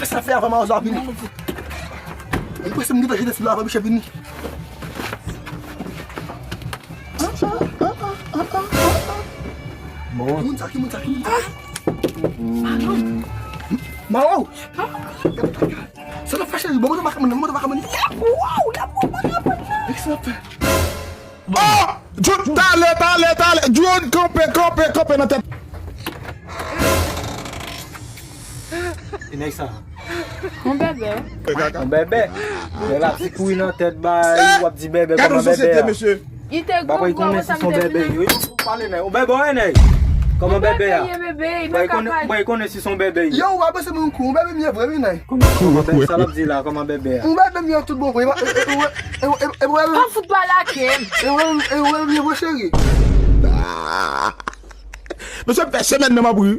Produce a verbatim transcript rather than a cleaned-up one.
Sa fè avan Mawozo ap vini. Mwen prese, m gentan jete sou la avan misye vini. Bon. Moun sa ki, moun sa ki, moun sa ki. Mawo. Sa n ap fè, cheri? Bon, moto pa ka mennen, moto pa ka mennen. Yap, waw, yap, waw, yap, waw. Sa n ap fè? Oh! John, talè, talè, talè. John, kanpe, kanpe, kanpe nan tèt. E nèg sa. On bèbè. On bèbè. Lè la ti kouri nan tèt bay, w ap di bèbè, kòman bèbè a? Li te gwo, gwo, konn sa m te vini. Pale nèg. On bèbè, wi, nèg. Kòman bèbè a? Bèbè, bèbè, bèbè. Bon, e konnen si se on bèbè. Yo, w ap panse moun kou, on bèbè m ye vre, wi, nèg. Kòman bèbè, sa l ap di la, kòman bèbè a? On bèbè m ye tout bon vre. E, e, e, e, e, e, e, pa fout pale ak m. E, e, e, e, e, cheri. Mesye, fè semèn nan m ap ri.